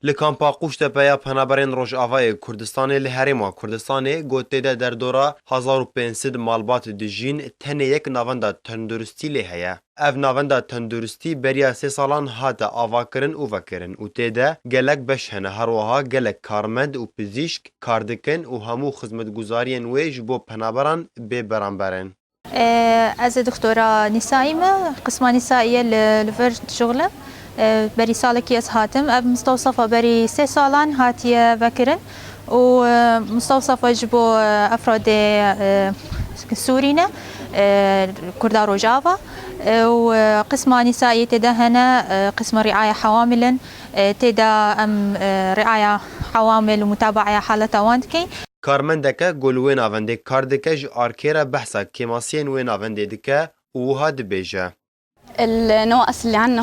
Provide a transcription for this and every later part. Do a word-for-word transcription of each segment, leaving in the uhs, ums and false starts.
Li kampa Qûştepe ya Penaberên Rojavayê Kurdistanê li Herêma Kurdistanê, ku tê de derdora hezar û pênc sed malbat dijîn, tenê yek navenda tenduristî lê heye. Ev navenda tenduristî beriya sê salan hate avakirin û vekirin û tê de gelek beş hene, her wiha gelek karmend û pizîşk kar dikin û hemû xizmetguzariyên wê ji bo penaberan bê beramber in. Ez ê doktora nîsaî me, qisma nîsaî ye li, li vir dişuxlim. Berî salekî ez hatim. Ev mistewsefa berî sê salan hatiye vekirin û, e, mistewsefa ji bo, e, efradê, e, Sûrî ne, e, Kurda Rojava, e, û, e, qisma nîsaî tê de hene, e, qisma riaya hewamil in, e, tê de em, e, riaya hewamil û mutabaeya haleta wan dikin. Karmendeke ku li wê navendê kar dike ji arkê re behsa kêmasiyên wê navendê dike û wiha dibêje.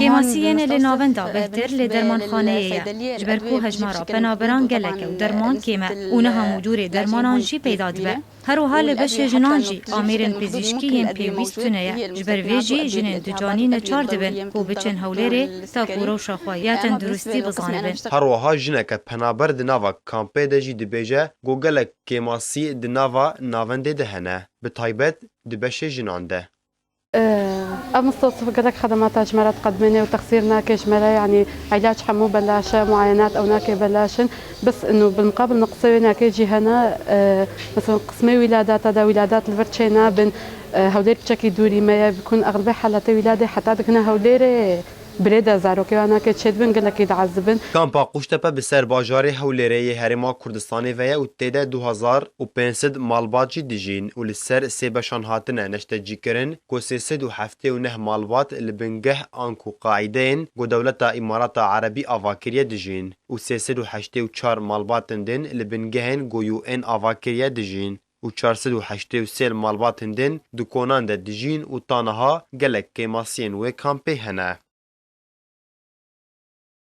Kêmasiyên li navenda bêhtir li dermanxaneyê ye, ji ber ku hejmara penaberan gelek e û derman kêm e û niha mûdûrê dermanan jî peyda dibe. Her wiha li beşê jinan jî amêrên pizîşkî yên pêwîst tune ye. Ji ber vê jî jinên ducanî neçar dibin ku biçin Hewlêrê ta ku rewşa xwe ya tenduristî bizanibin. Her wiha jineke penaber di nava kampê de jî dibêje ku gelek kêmasî di nava navendê de hene, bi taybet di beşê jinan de. Ev mistewsif gelek xedemata ji me re diqedimêne û texsîr nake ji me re, yanî îlaç hemû belaş e, muayenat ewnakê belaş in. Bes ino bilmuqabil nuqsê wê nake jî hene, e, mesela qismê wîladata de wîladat li vir çênabin, e, Hewlêr piçekî dûrî me ye, bikun exlibê haletê wîladê heta dikine Hewlêrê birê de zarokê wan nake çêdibin, gelekî diezibin. Kampa Qûştepe bi ser bajarê Hewlêrê yê Herêma Kurdistanê ve ye û tê de du hezar û pênc sed malbat jî dijîn û li ser sê beşan hatine neştecîkirin ku sê sed û heftê û neh malbat li bingeh anku qaîdeyên ku dewleta Îmarata Erebî ava kiriye dijîn û sê sed û heştê û çar malbatên din li bingehên ku U N ava kiriye dijîn û çar sed û heştê û sê malbatên din di konan de dijîn û ta niha gelek kêmasiyên wê kampê hene.